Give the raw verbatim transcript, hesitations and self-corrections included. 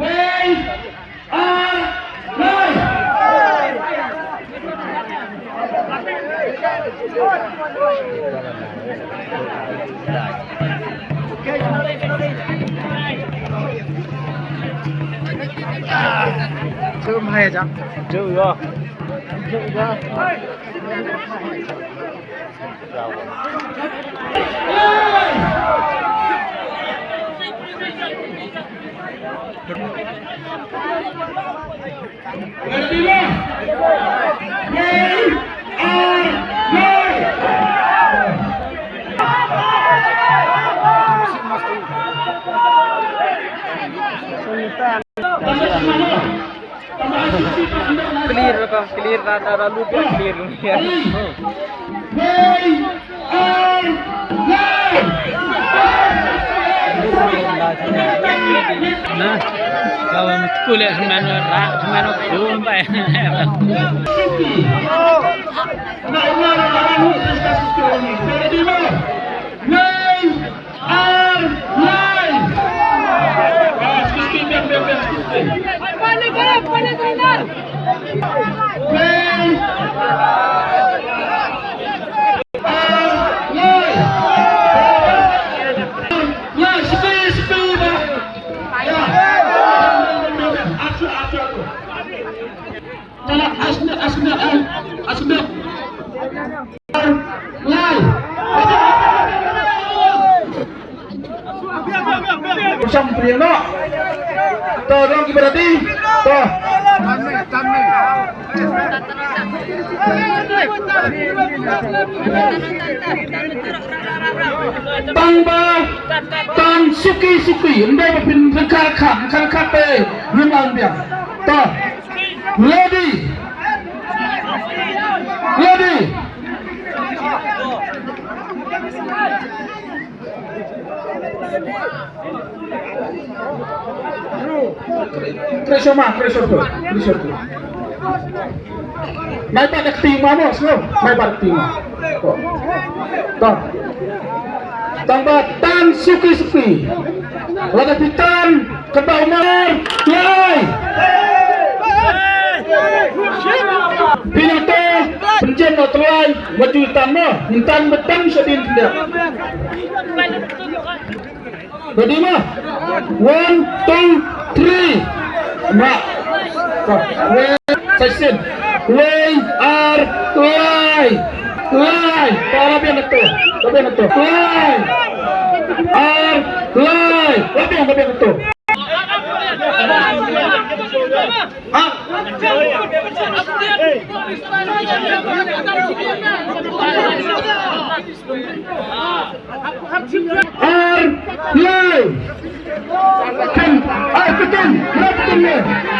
Wei ar lai. Chum hai jam. Chum yo. Chum yo. Clear ko, clear ra, ra, ra, lu biar clear lu biar. Na, kalau kulit semano ra, semano jumpa ya. Ar lai. Ar lai. Lai, sipi, sipi, ba. Ya. Atur, atur, atur. Tala, asnat, asnat, ah, asnat. Lai. Sam priyo no. To, dong ki berarti. To. Tang ba, tang suki suki. Ndai ba pynrengkar kha, rengkar kha te. Ngim lang biang. To. Ready. Ready. Kre soma, kre soma, kre soma. Nai pat da kti ma mo, slo. Nai pat da kti ma. To. To. Tang ba tang suki suki. Lada phi tan, kata Umar, lai. Phi na to, pynjem na to lai, maju tan mo, intan betan sedin dia. Ready ma? One, two, three. Ma. Wei, session. Wei, ar, lai. Lai. Para biang to. Para biang to. Lai. Ar, lai. Para biang, para biang to. Ah. Ar, lai. Kan, ar, kan, kan, kan.